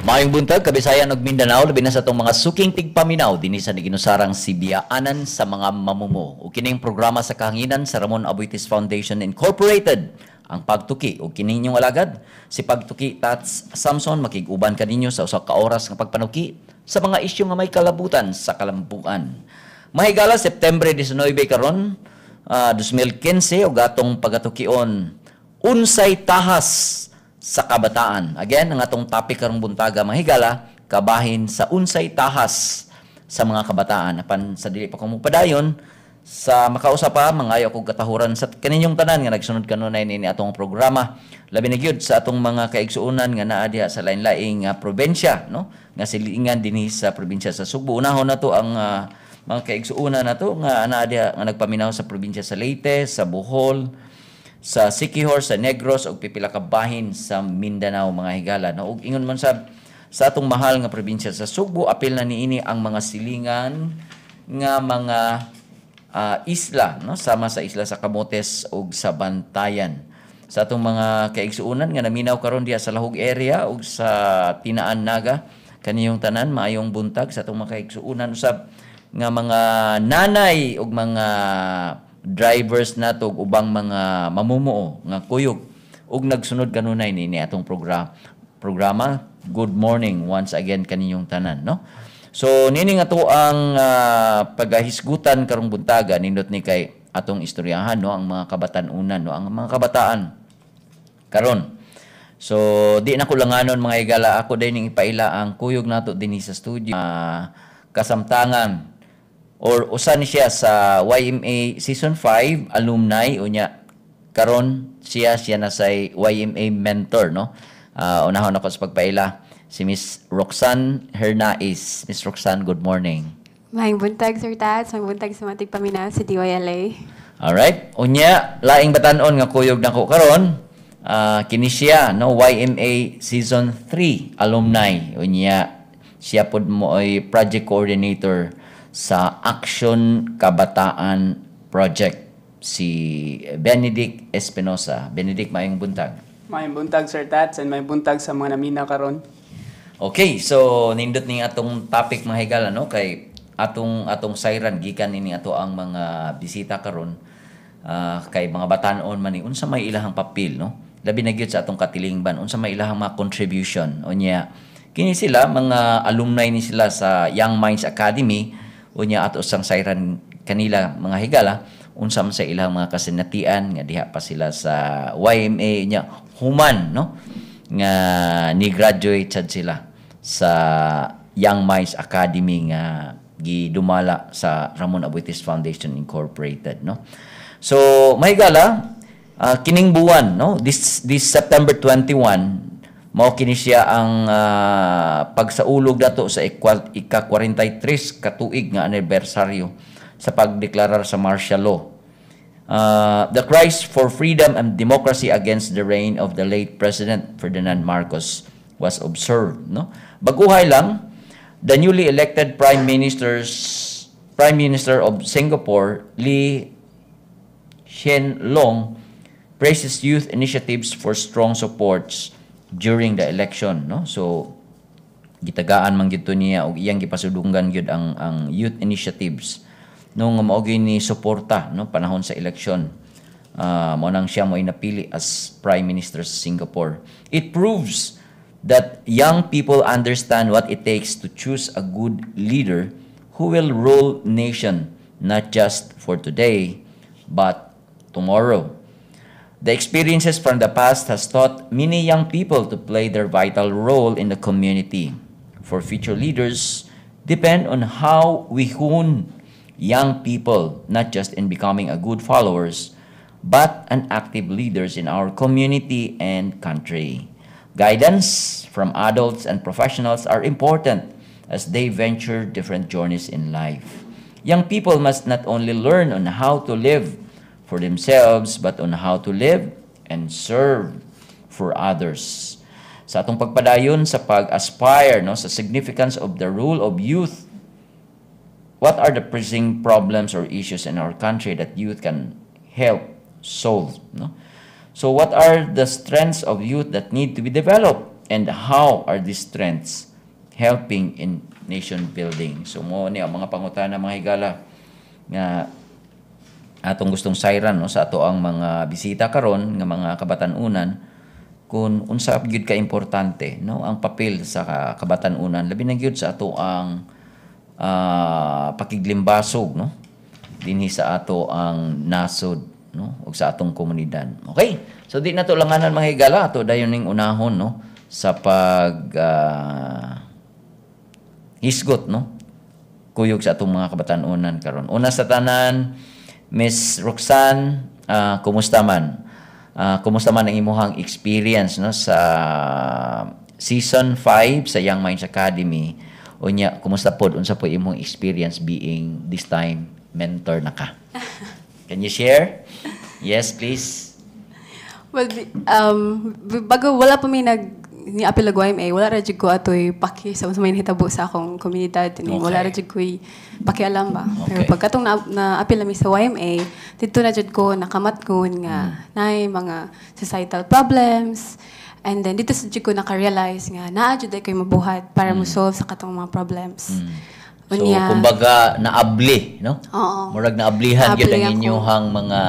Maayong buntag, Kabisayan ug Mindanao, labi na sa atong mga suking tigpaminaw dinhi sa naginusarang Sibiaanan sa mga mamumuo. Ug kining programa sa kahanginan sa Ramon Aboitiz Foundation Incorporated, ang Pagtuki, ug kini inyong alagad si Pagtuki Tats Samson, makig-uban kaninyo sa usa ka oras nga pagpanuki sa mga isyu nga may kalabutan sa kalambuan. Mahigala, September 19 karon, 2015, ug atong pagatukion, unsay tahas sa kabataan. Again, ang atong topic karong buntaga, mga higala, kabahin sa unsay tahas sa mga kabataan. Apan sa dili pa ko mopadayon sa makausa pa, mangayo kog katahuran sa kaninyong tanan nga nagsunod kanunay nini atong programa. Labi na gyud sa atong mga kaigsuonan nga naa diha sa lain-laing probensya, no? Nga silingan dinhi sa probinsya sa Sugbo. Unahon nato ang mga kaigsuonan nato nga naa diha nga nagpaminaw sa probinsya sa Leyte, sa Bohol, sa Siquijor, sa Negros ug pipila ka bahin sa Mindanao, mga higala, no? Ug ingon man sa atong mahal nga probinsya sa Sugbo, apil na niini ang mga silingan nga mga isla, no, sama sa isla sa Camotes ug sa Bantayan. Sa atong mga kaigsuonan nga naminaw karon diha sa Lahug area ug sa Tinaan, Naga, kaniyong tanan, maayong buntag. Sa atong mga kaigsuonan usab nga mga nanay ug mga drivers nato ug ubang mga mamumuo nga kuyog ug nagsunod kanunay niini atong programa, good morning once again kaninyong tanan, no? So nini nga to ang pagahisgutan karong buntaga, nindot ni kay atong istoryahan, no, ang mga kabatan-unan, no, ang mga kabataan karon. So di na ko langanon, mga higala, ako din ning ipaila ang kuyog nato dinhi sa studio. Kasamtangan or usa ni siya sa YMA Season 5 alumni, unya karon siya siya na say YMA mentor, no? Unahon ako sa pagpaila si Miss Roxanne Hernaiz. Miss Roxanne, good morning. Maayong buntag, Sir Tats. Maayong buntag sa mga tigpaminaw sa DYLA. Alright. Unya, laing batan-on nga kuyog nako karon, kini siya, no, YMA Season 3 alumni. Unya, siya pod mo ay project coordinator sa Action Kabataan Project, si Benedict Espinosa. Benedict, maayong buntag. Maayong buntag, Sir Tats, and maayong buntag sa mga naminaw karon. Okay, so nindot ning atong topic, mga higala, no, kay atong atong sayran gikan ini ato ang mga bisita karon, kay mga batan-on man ni, unsa may ilahang papel, no, labi na gyud sa atong katilingban, unsa may ilahang mga contribution. Unya kini sila mga alumni ni sila sa Young Minds Academy. Unya ato sang sayran kanila, mga higala, unsa man sa ilang mga kasinatian nga diha pa sila sa YMA nya human, no, nga ni graduate sad sila sa Young Minds Academy nga gidumala sa Ramon Aboitiz Foundation Incorporated, no? So mahigala, kining buwan, no, this September 21, mao kini siya ang pagsaulog dato sa ika-43 katuig nga anibersaryo sa pagdeklarar sa martial law. The cries for freedom and democracy against the reign of the late President Ferdinand Marcos was observed, no? Baguhay lang, the newly elected Prime Minister of Singapore, Lee Hsien Loong, praises youth initiatives for strong supports during the election, no? So gitagaan man gyud to niya og iyang gipasudunggan gyud ang youth initiatives, no, nga mao gyud ni suporta, no, panahon sa eleksyon. Mao nang siya mo napili as Prime Minister sa Singapore. It proves that young people understand what it takes to choose a good leader who will rule nation not just for today but tomorrow. The experiences from the past has taught many young people to play their vital role in the community. For future leaders depend on how we hone young people, not just in becoming a good followers, but an active leaders in our community and country. Guidance from adults and professionals are important as they venture different journeys in life. Young people must not only learn on how to live for themselves, but on how to live and serve for others. Sa atong pagpadayon sa pag-aspire, no, sa significance of the role of youth, what are the pressing problems or issues in our country that youth can help solve, no? So what are the strengths of youth that need to be developed? And how are these strengths helping in nation building? So mao ni ang mga pangutana, mga higala, nga atong gustong sayran, no, sa ato ang mga bisita karon nga mga kabatan-unan kung unsa gyud ka importante, no, ang papel sa kabatan-unan, labi na gyud sa ato ang pakiglimbasog, no, dinhi sa ato ang nasod, no, ug sa atong komunidad. Okay. So di na to langanan, mga higala, ato dayon ning unahon, no, sa pag hisgot, no, kuyog sa atong mga kabatan-unan karon. Una sa tanan, Miss Roxanne, kumusta man? Kumusta man ang imuhang experience, no, sa season 5 sa Young Minds Academy? Unya, kumusta pod, unsa po imong experience being this time mentor na ka? Can you share? Yes, please. Well, bago wala pa may nag ni apil og YMA, wala ra jud ko atoy paki sa may nahitabo sa akong komunidad ni. Wala ra jud ko'y pakialam ba. Pero pagkatong na apil mi sa YMA, didto na jud ko nakamatngon nga naay mga societal problems. And then didto sa jud ko naka-realize nga naa jud ko'y mabuhat para mo solve sa katong mga problems. So, Unya, kumbaga, naabli, no? Oo. Murag naablihan gyud ang Naabli ako. Inyuhang mga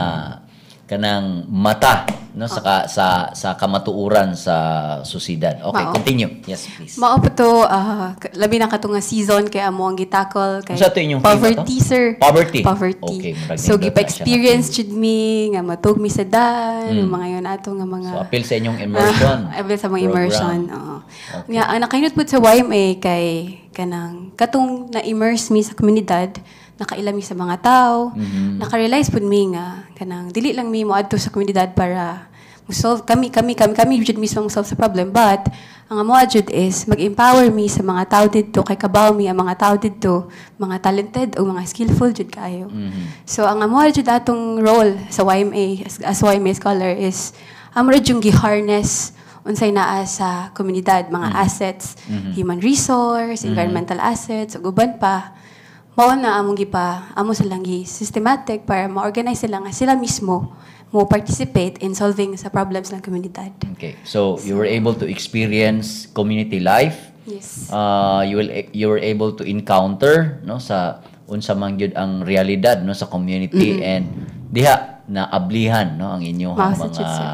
kanang mata, no, sa ka- sa sa kamatuoran sa susidad. Okay, Mao. continue. Yes, please. Mao pa to, labi na kato nga season kay amo ang gitakol kay Unsa to inyong theme poverty, ato? sir. Poverty. Poverty. Okay, murag So nindot na siya. gipa-experience jud mi nga matug mi sa dan, mga yon ato nga mga So apil sa inyong immersion Ah, apil sa mga program. immersion, oo. Nga ang nakahinot pud sa YMA kay kanang katong na-immerse mi sa komunidad, nakaila mi sa mga tao, naka-realize pud mi nga kanang dili lang mi moadto sa komunidad para mo-solve kami jud mismo mo-solve sa problem, but ang amo jud is mag-empower mi sa mga tao didto kay kabaw mi ang mga tao didto mga talented o mga skillful jud kaayo. So ang amo jud atong role sa YMA as YMA scholar is amo ra jud gi-harness unsay naa sa komunidad, mga assets, human resource, environmental assets, ug uban pa. Mao na among gipa, amo silang gi systematic para ma-organize sila nga sila mismo mo participate in solving sa problems ng komunidad. Okay. So you were able to experience community life. Yes. You were able to encounter, no, sa unsa man gyud ang realidad, no, sa community and diha na ablihan, no, ang inyong Mao sa mga jud, sir.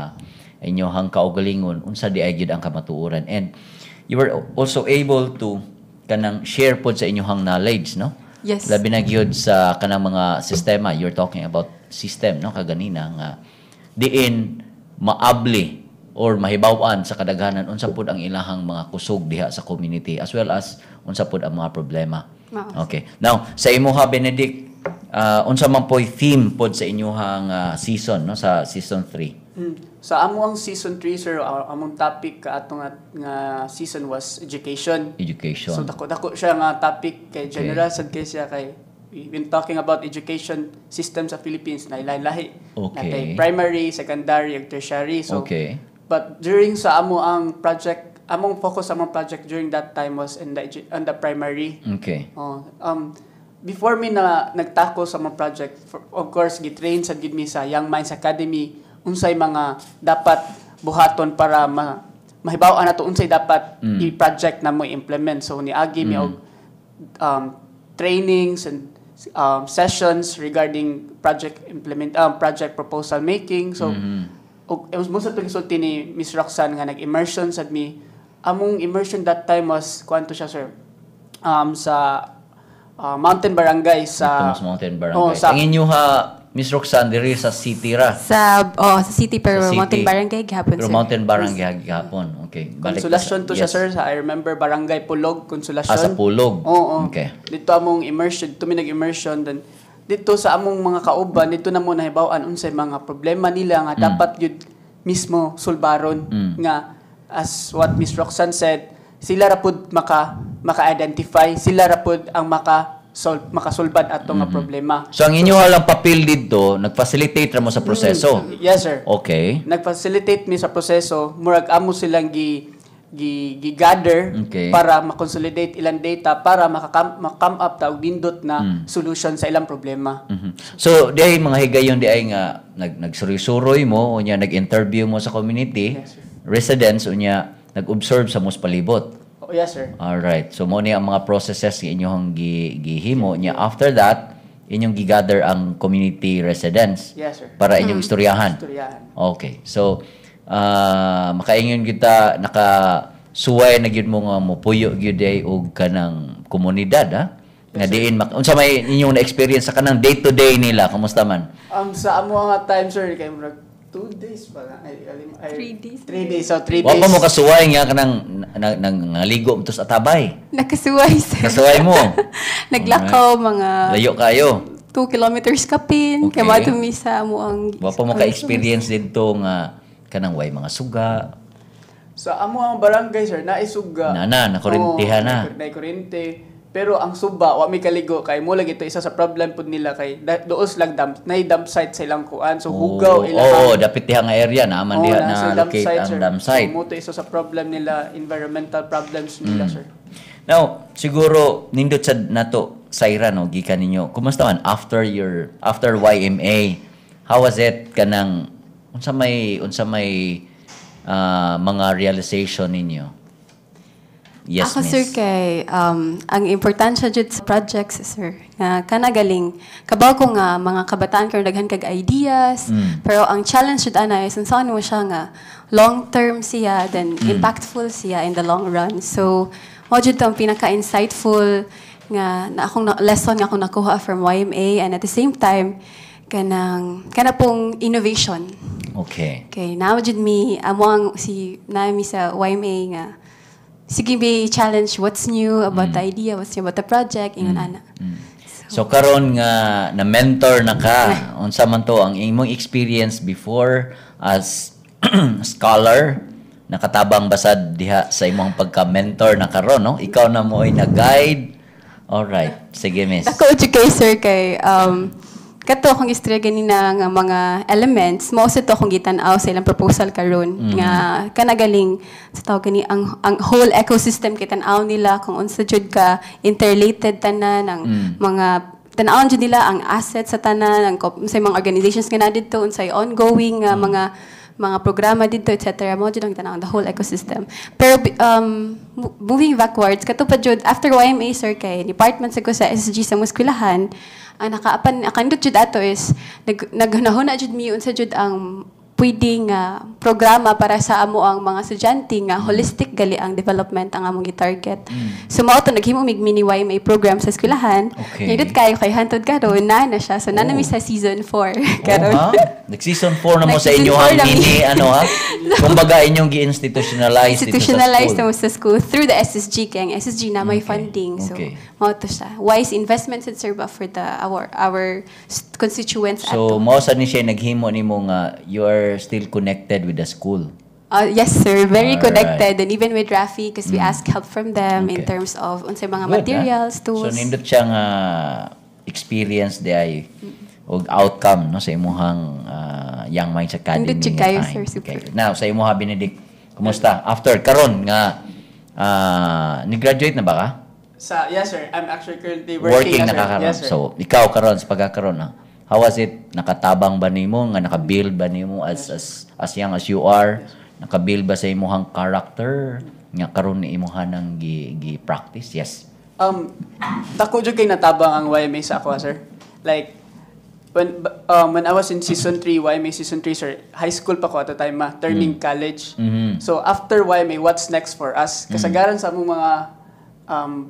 Inyong kaugalingon unsa di ay gyud ang kamatuoran, and you were also able to kanang share pod sa inyong knowledge, no? Yes. Labi na gyud sa kanang mga sistema. You're talking about system, no, kaganina nga diin maabli or mahibaw-an sa kadaghanan unsa pud ang ilahang mga kusog diha sa community as well as unsa pud ang mga problema. Mao. Okay. Now, sa imuha, Benedict, unsa man po'y theme pod sa inyuhang season, no, sa season 3? Sa amo ang season 3, sir, among topic ato nga season was education. Education. So dako dako siya nga topic kay general sad kay siya kay we've been talking about education system sa Philippines na ilahi-lahi. Natay primary, secondary, ug tertiary. So but during sa amo ang project, among focus sa among project during that time was in the on the primary. Oh, before mi na nagtako sa among project, of course gitrain sad gid mi sa Young Minds Academy unsay mga dapat buhaton para mahibaw-an nato unsay dapat i-project na mo implement. So niagi mi og trainings and sessions regarding project proposal making. So ug mo sa gisulti ni Miss Roxanne nga nag-immersion sad mi. Among immersion that time was kuan to siya, sir, sa Mountain Barangay sa Tomas Mountain Barangay. Oh, sa Ang inyo ha, Miss Roxanne, diri sa city ra. Sa, oh, sa city pero Sa city. Mountain Barangay gihapon, Pero sir. Mountain Barangay gihapon. Okay. Balik ta Consolacion to siya, yes. sir. Sa I remember Barangay Pulog, Consolacion. Ah, sa Pulog. Oo. Okay. Dito among immersion, dito mi nag-immersion then dito sa among mga kauban dito na mo nahibaw-an unsay mga problema nila nga dapat gyud mismo sulbaron nga as what Miss Roxanne said, sila ra pud maka-identify, sila ra pud ang maka solve makasulbad ato nga problema. So ang inyo lang papel dito, nag-facilitate ra mo sa proseso. Yes, sir. Nag-facilitate mi sa proseso, murag amo silang gi gather para ma-consolidate ilang data para maka-come up ta og nindot na solution sa ilang problema. So, di ay mga higayon di ay nga nagsuroy-suroy mo unya nag-interview mo sa community Yes, sir. residents unya. nag-observe sa mos palibot. Oh, yes, sir. Alright. So mo ni ang mga processes nga inyong gihimo nya. After that, inyong gigather ang community residents Yes, sir. Para inyong istoryahan. Istoryahan. Okay. So makaingon kita naka suway na gyud mo nga mopuyo gyud ay og kanang komunidad, ha? Nga diin unsa may inyong na-experience sa kanang day to day nila, kumusta man? Sa amo nga time, sir, kay murag 2 days pa lang. Ay, 3 days. 3 days. So, three Wa days. pa mo kasuway nga kanang nang nangaligo mo sa atabay. Nakasuway, sir. Kasuway mo. Naglakaw mga Layo kayo. 2 kilometers kapin. Kaya moadto mi sa amo ang Wa pa mo ka-experience didto nga kanang way mga suga. Sa amo ang barangay, sir, naisuga. Na na, nakurintihan na. Na kuryente. Pero ang suba, wa mi kaligo kay mo lagi to isa sa problem pud nila kay doos lang dump, nay dump site sa ilang kuan. So hugaw ilang Oo, dapit diha nga area na man Oo, diha naa na sa dump locate site, ang sir. dump site. So, mo to isa sa problem nila, environmental problems nila, sir. Now, siguro nindot sad nato Saira, no, gikan ninyo. Kumusta man after YMA? How was it kanang unsa may mga realization ninyo? Yes, Ako, miss. sir, kay ang importansya jud sa projects, sir, nga kanagaling kabaw ko nga mga kabataan karon daghan kag ideas, pero ang challenge jud ana is unsaon mo siya nga long term siya, then impactful siya in the long run. So mao jud to ang pinaka insightful nga na akong lesson nga akong nakuha from YMA, and at the same time kanang kana pong innovation. Okay, now jud mi amo ang si nami sa YMA nga sige mi challenge what's new about the idea, what's new about the project, ingon ana. So karon nga na mentor na ka, unsa man to ang imong experience before as scholar, nakatabang basad diha sa imong pagka-mentor na karon, no? Ikaw na mo ay nag-guide. Alright. Sige, miss. Dako jud kay, sir, kay kato akong istorya ganina nga mga elements mao sa to akong gitan-aw sa ilang proposal karon nga kanagaling sa tawag gani ang whole ecosystem, kitan-aw nila kung unsa jud ka interrelated tanan ang mga tan-awon jud nila ang assets sa tanan ang sa mga organizations nga naa didto, unsay ongoing nga mga programa dito, etc. Mo jud ang tan the whole ecosystem. Pero moving backwards, kato pa jud after YMA, sir, kay department sa ko sa SSG sa muskwelahan, ang nakaapan akandot jud ato is naghunahuna jud mi unsa jud ang pwedeng programa para sa amo ang mga estudyante nga holistic gali ang development ang among gi-target. So mao to naghimo mig mini YMA program sa eskwelahan. Nindot kayo kay hantod karon na na siya. So naa na mi sa season 4 karon. Oh, ha? Nag-season 4 na mo sa Nag-season inyo four ang na mi. mini ano, ha? Kumbaga inyong gi-institutionalize dito sa Institutionalized school. na mo sa school through the SSG kay ang SSG na may funding. So mao to siya. Wise investments and serve for the our constituents So ato. mao sa ni siya naghimo nimo nga you are still connected with the school. Yes, sir. Very connected. And even with Rafi, because we ask help from them in terms of unsay mga Good, materials, ah. tools. So nindot siya nga experience di ay og outcome, no, sa imuhang Young Minds Academy Nindot jud nga kayo, time. sir. Super. Okay. Now sa imuha, Benedict, kumusta after karon nga ni-graduate na ba ka? Sa, yes, sir, I'm actually currently working, Working na sir. ka karon. Yes, sir. So ikaw karon sa pagkakaron, ha. How was it? Nakatabang ba nimo nga naka-build ba nimo as young as you are? Naka-build ba sa imuhang character nga karon ni imuha nang gi practice? Yes. Dako jud kay natabang ang YMA sa ako, sir. Like when I was in season 3, YMA season 3, sir, high school pa ko at the time, ma, turning college. So after YMA, what's next for us? Kasagaran sa among mga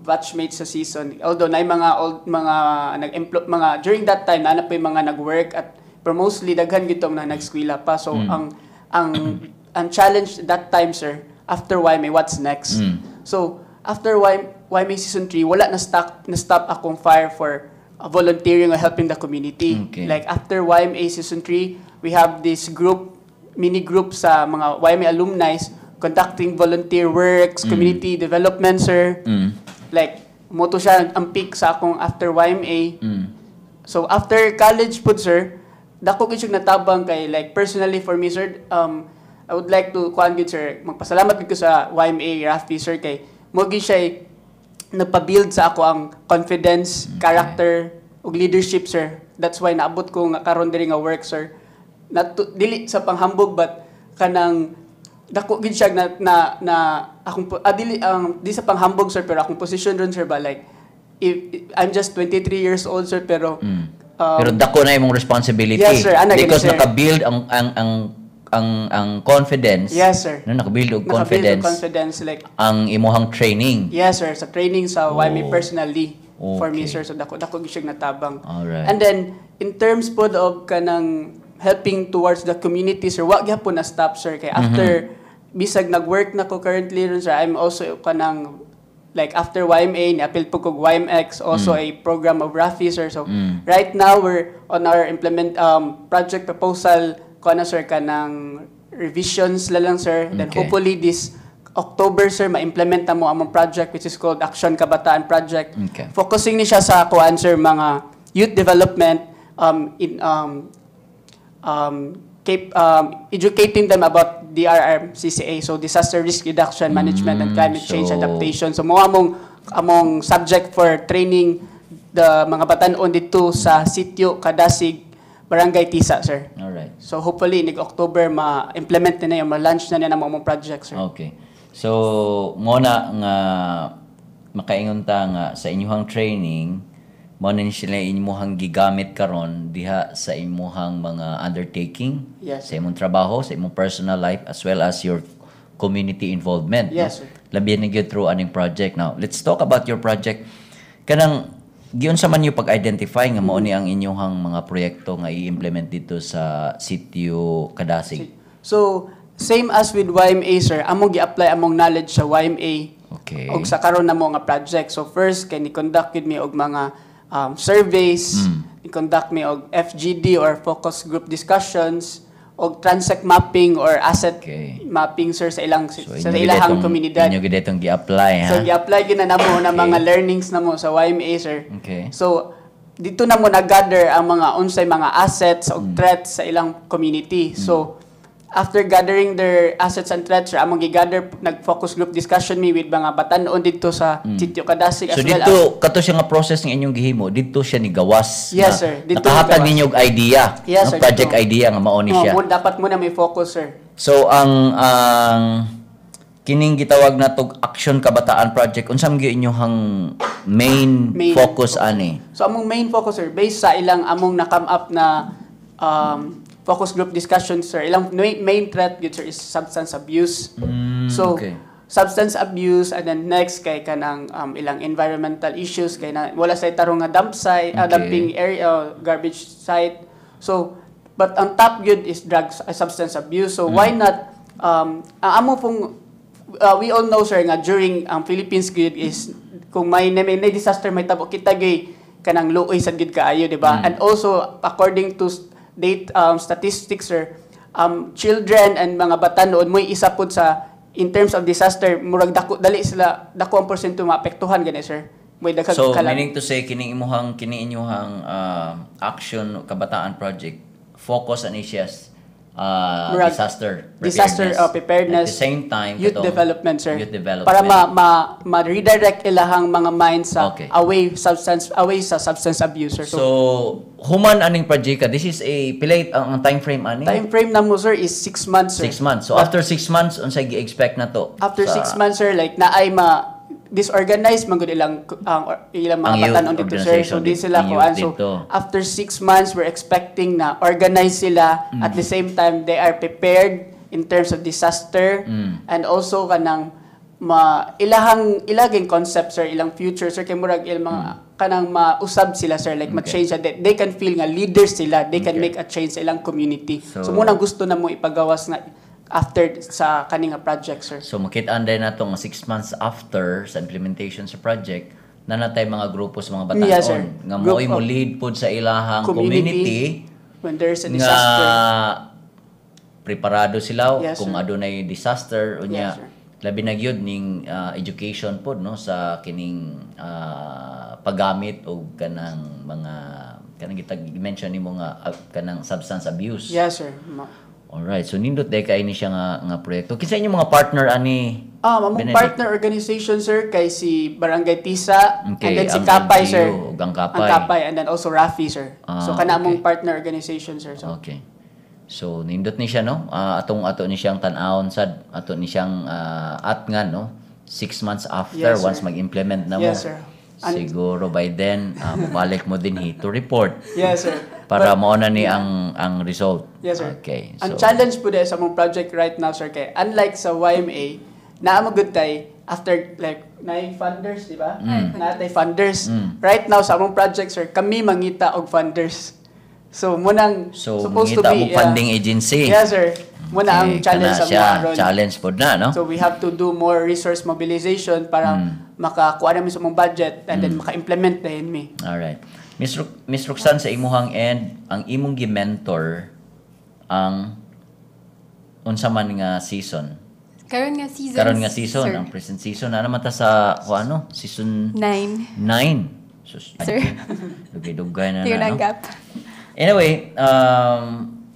batchmates sa season, although na mga old mga nag mga during that time na pa yung mga nag-work at pero mostly daghan gitong na nag-eskwela pa. So ang challenge that time, sir, after YMA, what's next? So after YMA season 3, wala na stop akong fire for volunteering or helping the community. Like after YMA season 3, we have this group, mini group sa mga YMA alumni conducting volunteer works, community development, sir. Like mo to siya ang peak sa akong after YMA. So after college pud, sir, dako gyud siyang natabang kay like personally for me, sir, I would like to kuan gyud, sir, magpasalamat gyud ko sa YMA Rafi, sir, kay mo gyud siya nagpa-build sa ako ang confidence, character ug leadership, sir. That's why naabot ko nga karon diri nga work, sir. Not to, dili sa panghambog but kanang Dako gid siya na akong dili ang di sa panghambog, sir, pero akong position ron, sir, ba, like if I'm just 23 years old, sir, pero Pero dako na imong responsibility. Yes, sir. Ana, because gani, sir. Naka-build ang confidence. Yes, sir. No, naka-build og naka-build og confidence confidence, like ang imuhang training. Yes, sir, sa training sa YMA personally for me, sir. So dako dako gyud siya natabang. And then in terms pod of kanang helping towards the community, sir, wa gyapon na stop, sir, kay after bisag nag-work na ko currently ron, sir, I'm also kanang like after YMA ni-apil po kog YMX, also a program of Rafi, sir. So right now we're on our implement project proposal ko na, sir, kanang revisions la lang, sir. Then hopefully this October, sir, ma-implement na mo among project, which is called Action Kabataan Project. Focusing ni siya sa kuan, sir, mga youth development in educating them about DRRMCCA, so disaster risk reduction management and climate change adaptation. So mo among subject for training the mga batan-on dito sa Sitio Kadasig, Barangay Tisa, sir. So hopefully nig October ma-implement na yung ma-launch na niya among project, sir. Okay. So mo na nga makaingon ta nga sa inyuhang training, mo na ni sila inyuhang gigamit karon diha sa imuhang mga undertaking, sa imong trabaho, sa imong personal life, as well as your community involvement, Yes, no? sir. Labi na gyud through aning project. Now, let's talk about your project. Kanang giunsa man yung pag-identify nga mao ni ang inyuhang mga proyekto nga i-implement dito sa Sitio Kadasig? So same as with YMA, sir, among gi-apply among knowledge sa YMA og sa karon na mo nga project. So first kay ni conduct gid mi og mga surveys, ni conduct mi og FGD or focus group discussions, og transect mapping or asset mapping, sir, sa ilang So, sa inyo gid ilahang komunidad. Inyo gid itong gi-apply, ha? So gi-apply gid na namo na mga learnings namo sa YMA, sir. So dito na mo nag-gather ang mga unsay mga assets o threats sa ilang community. So after gathering their assets and threats, sir, among gi-gather, nag-focus group discussion mi with mga batan-on dito sa Sitio Kadasig So as well dito as kato siya nga process nga inyong gihimo, dito siya ni gawas. Yes, na sir. Dito nakahatag ni gawas. ninyo og idea, Yes, no? sir, Project dito. idea nga mao ni Oh, siya. mo, dapat mo na may focus, sir. So ang kining gitawag natog Action Kabataan Project, unsa man gyud inyong main, Main focus ani? So among main focus, sir, based sa ilang among na-come up na focus group discussion, sir, ilang main threat gyud, sir, is substance abuse. So substance abuse, and then next kay kanang ilang environmental issues kay na wala sa tarong nga dump site, dumping area, garbage site. So but ang top gyud is drugs, substance abuse. So why not ang amo pong we all know, sir, nga during ang Philippines gyud is kung may disaster may tabo, kita gyud kanang luoy sad gyud kaayo, di ba? And also according to date statistics, sir, children and mga batan-on mo'y isa pud sa in terms of disaster, murag dako dali sila, dako ang porsyento maapektuhan gani, sir, mo'y daghang So meaning to say kining inyuhang Action Kabataan Project focus ani siya Murag disaster disaster preparedness, at the same time youth katong development, sir, youth development para ma redirect ilahang mga minds sa away sa substance abuse, sir. So, human aning project, this is a pilay ang time frame ani? Time frame na mo, sir, is 6 months, sir. 6 months. So after 6 months, unsay gi-expect na to? After 6 months, sir, like naay ma disorganized man gud ilang ang ilang mga Ang youth batan-on dito, sir. So organization di sila ang youth kuan. So dito. after 6 months, we're expecting na organize sila. At the same time, they are prepared in terms of disaster and also kanang ma ilahang ilaging concept, sir, ilang future, sir, kay murag ilang mga kanang mausab sila, sir, like ma-change they can feel nga leaders sila, they can make a change sa ilang community. So, muna gusto na mo ipagawas nga after sa kaning nga project, sir. So makita din nato nga 6 months after sa implementation sa project na natay mga grupo sa mga batan-on Yes, sir. nga Group mo'y mo of lead pod sa ilahang community, when there's a nga disaster. Preparado sila kung sir. Adunay disaster unya Yes, sir. Labi na gyud ning education pod, no, sa kining paggamit og kanang mga kanang gitag mention nimo nga kanang substance abuse. Yes, sir. Alright, so nindot day kay ni siya nga proyekto. Kinsa inyong mga partner ani? Among Benedict? Partner organization, sir, kay si Barangay Tisa and then si ang Kapay, LGU sir. Ug ang Kapay. Ang Kapay and then also Rafi, sir. Ah, So kana okay. among partner organization, sir. So Okay. So nindot ni siya, no? Atong ato ni siyang tan-awon sad, ato ni siyang atngan, no? 6 months after Yes, sir. once mag-implement na mo. Yes, sir. Siguro by then mobalik mo dinhi to report Yes, sir. para mao na ni ang result. Yes, sir. Okay. Ang So challenge pud sa among project right now, sir, kay unlike sa YMA, naa mo gud tay after like naay funders, di ba? Naa tay funders. Right now sa among project, sir, kami mangita og funders. So mao nang So supposed to mangita be mo funding agency. Yes, sir. Mao na ang Okay, challenge kana sa siya, mga ron. challenge pod na, no? So we have to do more resource mobilization para makakuha namin sa among budget and then maka-implement na mi. Alright. Miss Roxanne, sa imuhang end, ang imong gi-mentor ang unsa man nga season? Karon nga season. Karon nga season, sir. ang present season na naman ta sa kung ano, season 9. 9. Sus, Sir. Dugay-dugay na Yun na, ang no? gap. Anyway,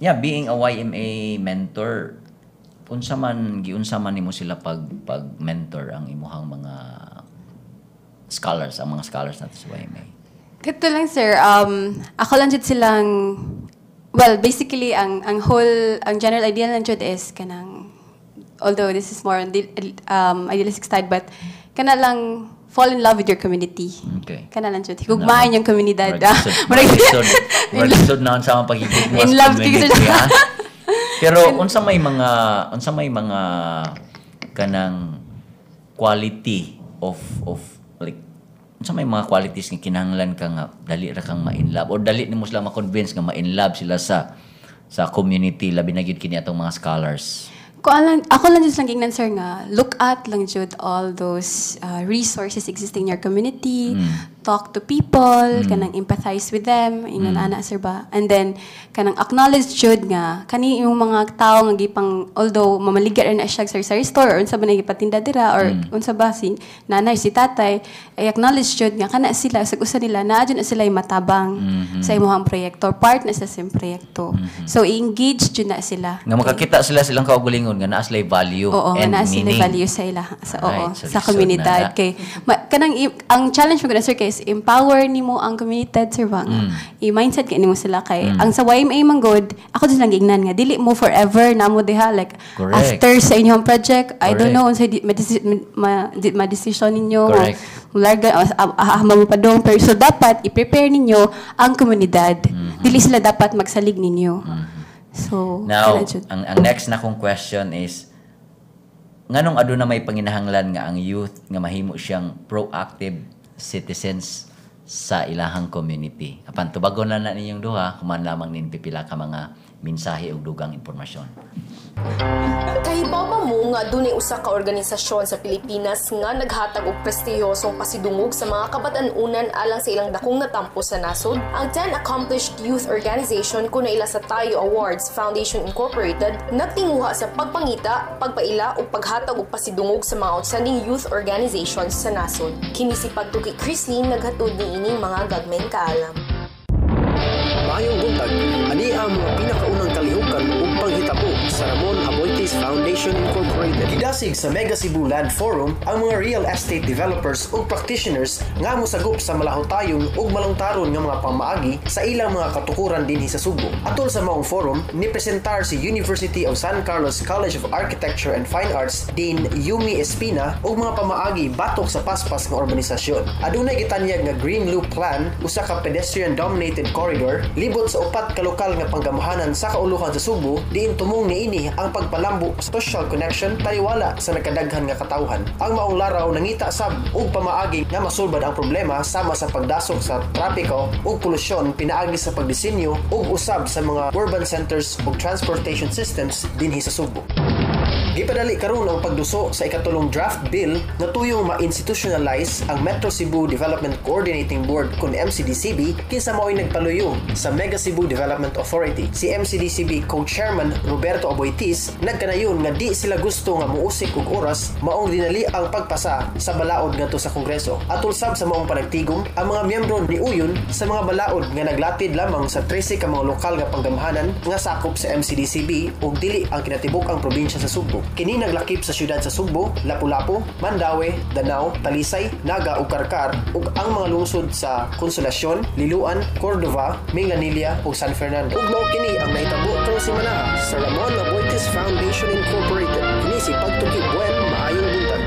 yeah, being a YMA mentor, unsa man giunsa man nimo sila pag mentor ang imuhang mga scholars, ang mga scholars nato sa YMA? Kato lang, sir, ako lang jud silang, well, basically ang whole ang general idea lang jud is kanang, although this is more on the idealistic side, but kana lang fall in love with your community. Kana lang jud. Higugmain yung komunidad. Murag lisod na sa mga paghigugma In sa love kay community, sir. ha? Pero unsa may mga kanang quality of like unsa may mga qualities nga kinahanglan ka nga dali ra kang ma-in love or dali nimo sila ma-convince nga ma-in love sila sa community, labi na gyud kini atong mga scholars? Ko lang, ako lang jud lang gingnan, sir, nga look at lang jud all those resources existing in your community, talk to people, kanang empathize with them, ingon ana, sir, ba. And then kanang acknowledge jud nga kani yung mga tao nga gipang, although mamaligya ra na siya sa sari store or unsa ba na gipatinda dira or unsa ba si nanay, si tatay, ay acknowledge jud nga kana sila sa usa nila naa jud na sila matabang sa imong proyekto, part na sa imong proyekto. So i-engage jud na sila. Nga makakita sila silang kaugalingon nga naa sila value Oo, nga and naa sila meaning. value sa ila sa, oo, Right, so sa lisod komunidad na na. kay kanang ang challenge mo gud, sir, kay is empower nimo ang komunidad, sir, ba, nga i-mindset kay nimo sila kay ang sa YMA man gud ako jud lang giingnan nga dili mo forever na mo diha, like after sa inyong project, I don't know unsay ma-decision ninyo, larga mo pa dong, pero so dapat i-prepare ninyo ang komunidad. Dili sila dapat magsalig ninyo. So Now, kana jud. ang next na kong question is nganong aduna may panginahanglan nga ang youth nga mahimo siyang proactive citizens sa ilahang community? Apan tubagon na na ninyong duha, human lamang nin pipila ka mga mensahe ug dugang impormasyon. Kahibaw ba mo nga dunay usa ka organisasyon sa Pilipinas nga naghatag og prestihiyosong pasidungog sa mga kabatan-unan alang sa ilang dakong natampo sa nasod? Ang 10 Accomplished Youth Organization kun naila sa Tayo Awards Foundation Incorporated nagtinguha sa pagpangita, pagpaila ug paghatag og pasidungog sa mga outstanding youth organizations sa nasod. Kini si Pagtuki Chrislyn naghatod niining mga gagmayng kaalam. Maayong buntag, ani ang mga pinakaunang kalihukan ug panghitabo sa Ramon Aboitiz Foundation Incorporated. Gidasig sa Mega Cebu Land Forum ang mga real estate developers ug practitioners nga mosagop sa malahutayon ug malungtaron nga mga pamaagi sa ilang mga katukuran dinhi sa Sugbo. Atol sa maong forum, ni presentar si University of San Carlos College of Architecture and Fine Arts Dean Yumi Espina og mga pamaagi batok sa paspas nga urbanisasyon. Adunay gitanyag nga Green Loop Plan, usa ka pedestrian dominated corridor libot sa upat ka lokal nga panggamahanan sa kauluhan sa Sugbo, diin tumong niini ang pagpalambo sa social connection taliwala sa nakadaghan nga katawhan. Ang maong laraw nangita sab og pamaagi nga masulbad ang problema sama sa pagdasok sa trapiko ug polusyon pinaagi sa pagdisenyo ug usab sa mga urban centers ug transportation systems dinhi sa Sugbo. Gipadali karon ang pagduso sa ikatulong draft bill nga tuyong ma-institutionalize ang Metro Cebu Development Coordinating Board kun MCDCB, kinsa mao'y nagpaluyo sa Mega Cebu Development Authority. Si MCDCB co-chairman Roberto Aboitiz nagkanayon nga di sila gusto nga muusik og oras, maong dinali ang pagpasa sa balaod ngadto sa Kongreso. Atol sab sa maong panagtigom, ang mga miyembro ni uyon sa mga balaod nga naglatid lamang sa 13 ka mga lokal nga panggamhanan nga sakop sa MCDCB ug dili ang kinatibuk ang probinsya sa Sugbo. Kini naglakip sa syudad sa Sugbo, Lapu-Lapu, Mandaue, Danao, Talisay, Naga ug Carcar ug ang mga lungsod sa Consolacion, Liloan, Cordova, Minglanilla ug San Fernando. Ug mao kini ang nahitabo karong semana sa Ramon Aboitiz Foundation Incorporated. Kini si Pagtuki Buen, maayong buntag.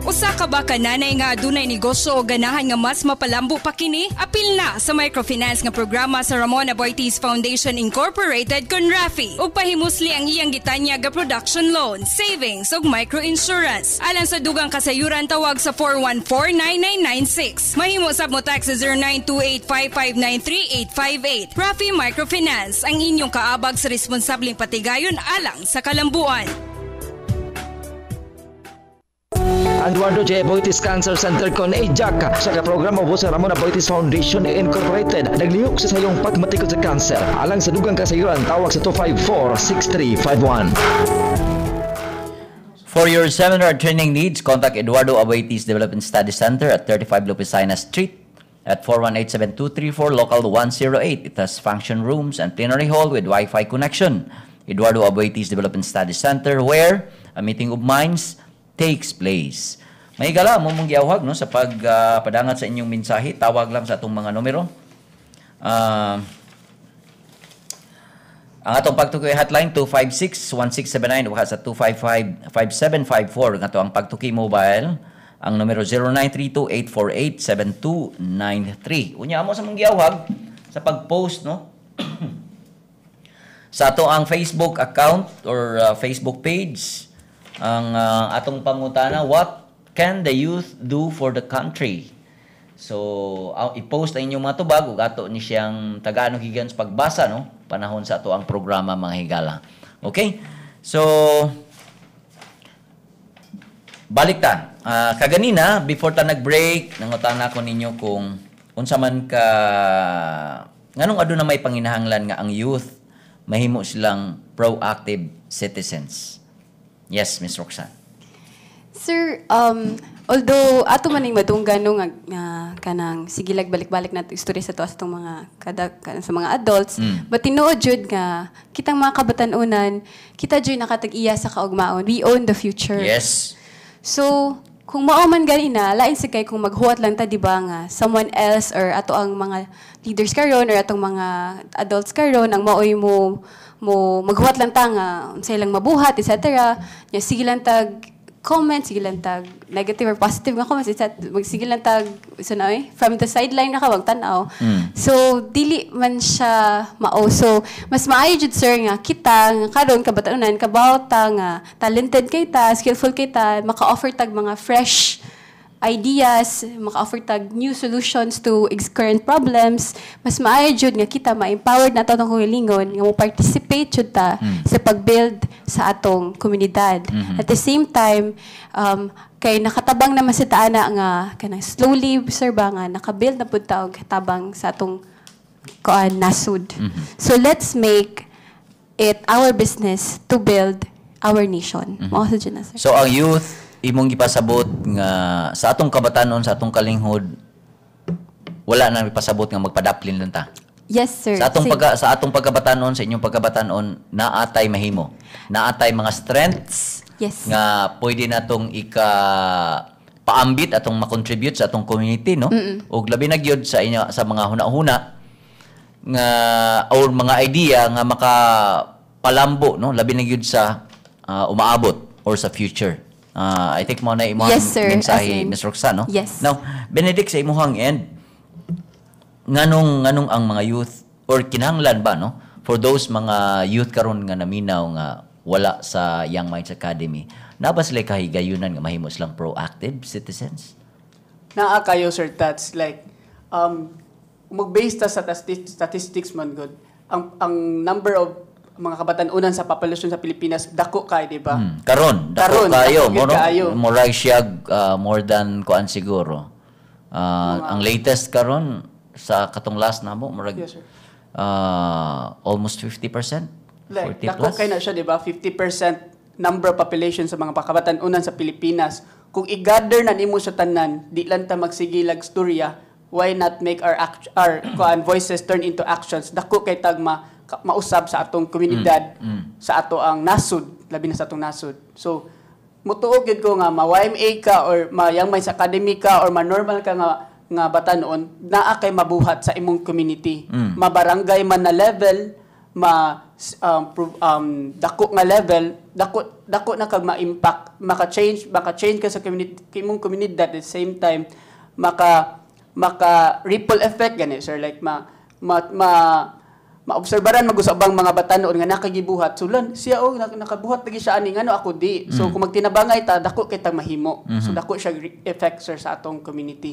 Usa ka ba ka nanay nga adunay negosyo o ganahan nga mas mapalambo pa kini? Apil na sa microfinance nga programa sa Ramon Aboitiz Foundation Incorporated kon RAFI ug pahimusli ang iyang gitanyag nga production loan, savings ug microinsurance. Alang sa dugang kasayuran, tawag sa 414-9996. Mahimo sab mo text sa 0928-559-3858. RAFI Microfinance, ang inyong kaabag sa responsableng patigayon alang sa kalambuan. Ang Eduardo J. Aboitiz Cancer Center kon AJAC sa ka programa ubos sa Ramon Aboitiz Foundation Incorporated naglihok sa sayong pagmatikod sa cancer. Alang sa dugang kasayuran, tawag sa 254-6351. For your seminar training needs, contact Eduardo Aboitiz Development Study Center at 35 Lopez Street at 418-7234, local 108. It has function rooms and plenary hall with Wi-Fi connection. Eduardo Aboitiz Development Study Center, where a meeting of minds takes place. May gala mo mong giawhag, no, sa pagpadangat sa inyong mensahe, tawag lang sa atong mga numero. Ang atong Pagtuki hotline 256-1679 o sa 255-5754. Ang ato ang Pagtuki mobile, ang numero 0932-848-7293. Unya mo sa mong giawhag sa pag-post, no, sa ato ang Facebook account or Facebook page, ang atong pangutana, "What can the youth do for the country?" So, i-post ang inyong mga tubag ug ato ni siyang tagaan og higayon sa pagbasa, no, panahon sa ato ang programa, mga higala. Okay? So, balik ta. Kaganina, before ta nag-break, nangutana ko ninyo kung unsa man ka nganong aduna may panginahanglan nga ang youth mahimo silang proactive citizens. Yes, Miss Roxanne. Sir, although ato man ning madunggan, no, nga kanang sige lag balik-balik nato istorya sa to sa atong mga kada sa mga adults, but tinuod jud nga kitang mga kabatan-unan, kita jud nakatag-iya sa kaugmaon. We own the future. So, kung mao man gani na, lain sa kay kung maghuwat lang ta, di ba, nga someone else or ato ang mga leaders karon or atong mga adults karon ang maoy mo maghuwat lang ta nga unsay lang mabuhat, etc. Nya sige lang tag comment, sige lang tag negative or positive nga comments, etc. Magsige lang tag so na eh, from the sideline na ka tan-aw. So dili man siya mao. So mas maayo jud, sir, nga kita nga karon kabataonan kabaw ta nga talented kay ta, skillful kay ta, maka-offer tag mga fresh ideas, maka-offer tag new solutions to current problems. Mas maayo jud nga kita ma-empowered na atong kaugalingon nga mo participate jud ta sa pag-build sa atong komunidad. At the same time, kay nakatabang naman sa taana nga kanang slowly, sir, ba nga nakabuild na pud ta og tabang sa atong kuan nasud. So let's make it our business to build our nation. Mao sa na, sir. So ang youth imong gipasabot nga sa atong kabatanon, sa atong kalinghod, wala na ipasabot nga magpadaplin lang ta. Yes, sir. Sa atong pagkabatanon, sa inyong pagkabatanon, naatay mahimo. Naatay mga strengths nga pwede natong ika paambit atong ma-contribute sa atong community, no? Ug labi na gyud sa inyo sa mga huna-huna nga or mga idea nga makapalambo, no, labi na gyud sa umaabot or sa future. I think mo na imong Yes, sir. Mensahe, Ms. Roxanne, no? Yes. Now, Benedict, sa imuhang end, nganong ang mga youth or kinahanglan ba, no, for those mga youth karon nga naminaw nga wala sa Young Minds Academy, na ba sila kahigayunan nga mahimo silang proactive citizens? Naa kayo, Sir Tats, like mag-base ta sa statistics man gud. Ang number of mga kabatan-unan sa populasyon sa Pilipinas dako kay, di ba? Karon, dako Karon, kayo, dako gyud mo kaayo. Murag siya more than kuan siguro. Ang latest karon sa katong last namo murag Yes, sir. Almost 50%. Like, 40 dako plus. kay na siya, di ba? 50% number of population sa mga kabatan-unan sa Pilipinas. Kung i-gather na nimo sa tanan, di lang ta magsigilag storya, why not make our kuan voices turn into actions? Dako kay tag mausab sa atong komunidad, sa ato ang nasod. labi na sa atong nasod. So mutuo gyud ko nga ma-YMA ka or ma Young Minds Academy ka or ma-normal ka nga batanon, naa kay mabuhat sa imong community. Ma-barangay man na level, ma dako nga level, dako dako na kag ma-impact, maka-change ka sa community, imong community. At the same time, maka ripple effect gani, sir, like ma ma maobserbaran magusabang mga batanon nga nakagibuhat. So lan siya, oh, nakabuhat lagi siya ani, ngano ako di? So kung magtinabangay ta, dako kita mahimo. So dako siya effect, sir, sa atong community.